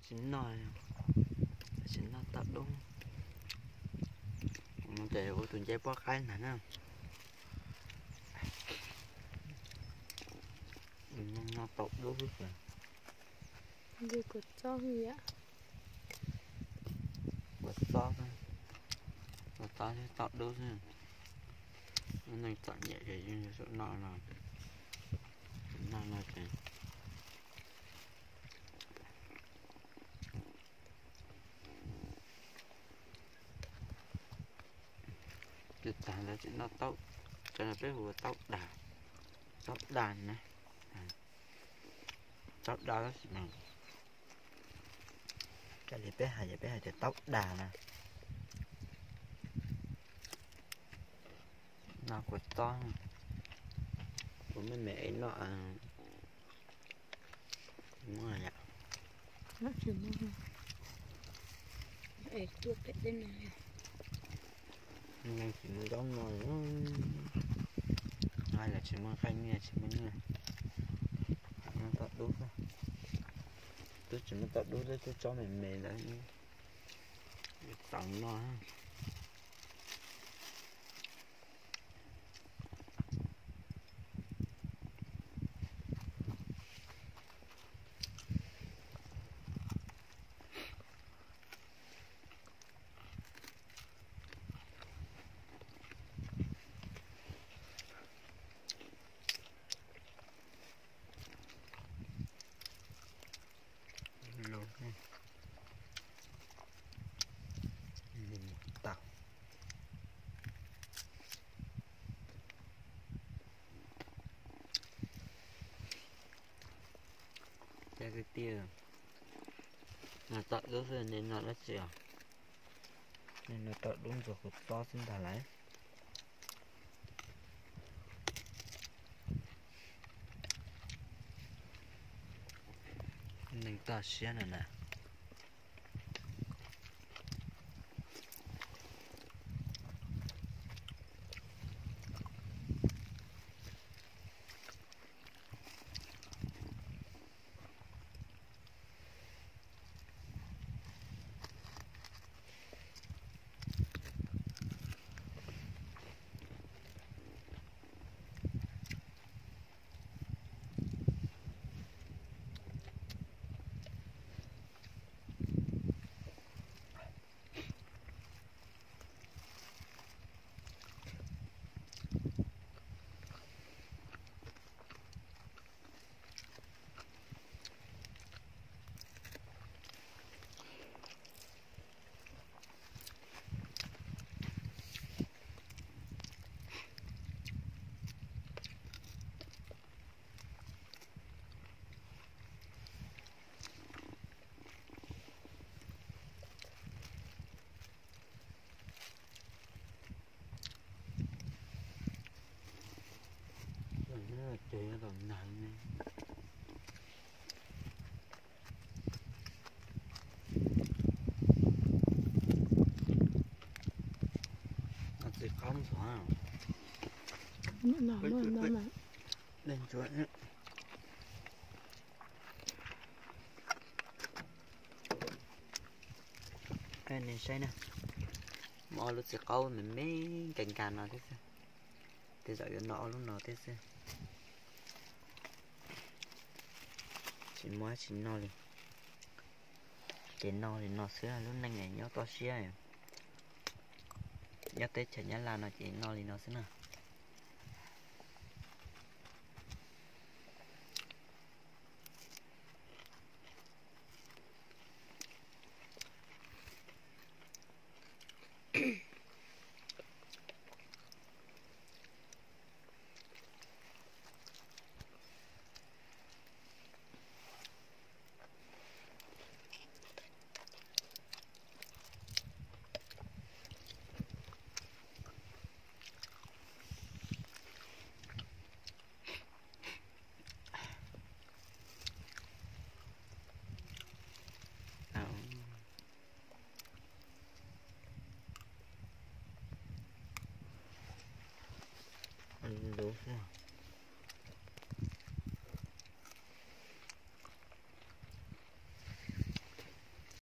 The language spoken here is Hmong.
Tsis noj, tsis noj tau dub. Ces ua tus ncej pob qaib ntag na. Noj tau dub xwb. Kua txob, kua txob thiab tau dub xwb. Lub neej txom nyem ces yeej yuav tsum noj no, noj no ces twb tag ntawd tsis noj taub, cov no peb hu ua taub dag, taub dag na, taub dag tab sis mas raws li peb hais ces peb hais tias taub dag na. Noj kua txob, ua me me es noj. Tsis muaj zaub no, hais los tsis muaj nqaij nyiaj tsis muaj nyiaj. Noj tau dub, twb tsis muaj tau dub thiab, twb tsob me me ntawd, txaus noj. Los, mus tau. Cov kwv tij, noj tau dub xwb nej noj dab tsi os? Nej noj tau dub ntxuag kua txob xwb ntag lauj. Neeg toj siab no na. Ces yuav tau nag ne. Txiv qaub ntxuav. Nej saib na, muaj ob lub txiv qaub me me nkees nkas no thiab xwb. Tej zaum yuav noj ob lub no thiab xwb. Tsis muaj dab tsi noj li, ces noj li no xwb. Lub neej nyob toj siab, nyob teb chaws Nyab Laj no ces noj li no xwb na.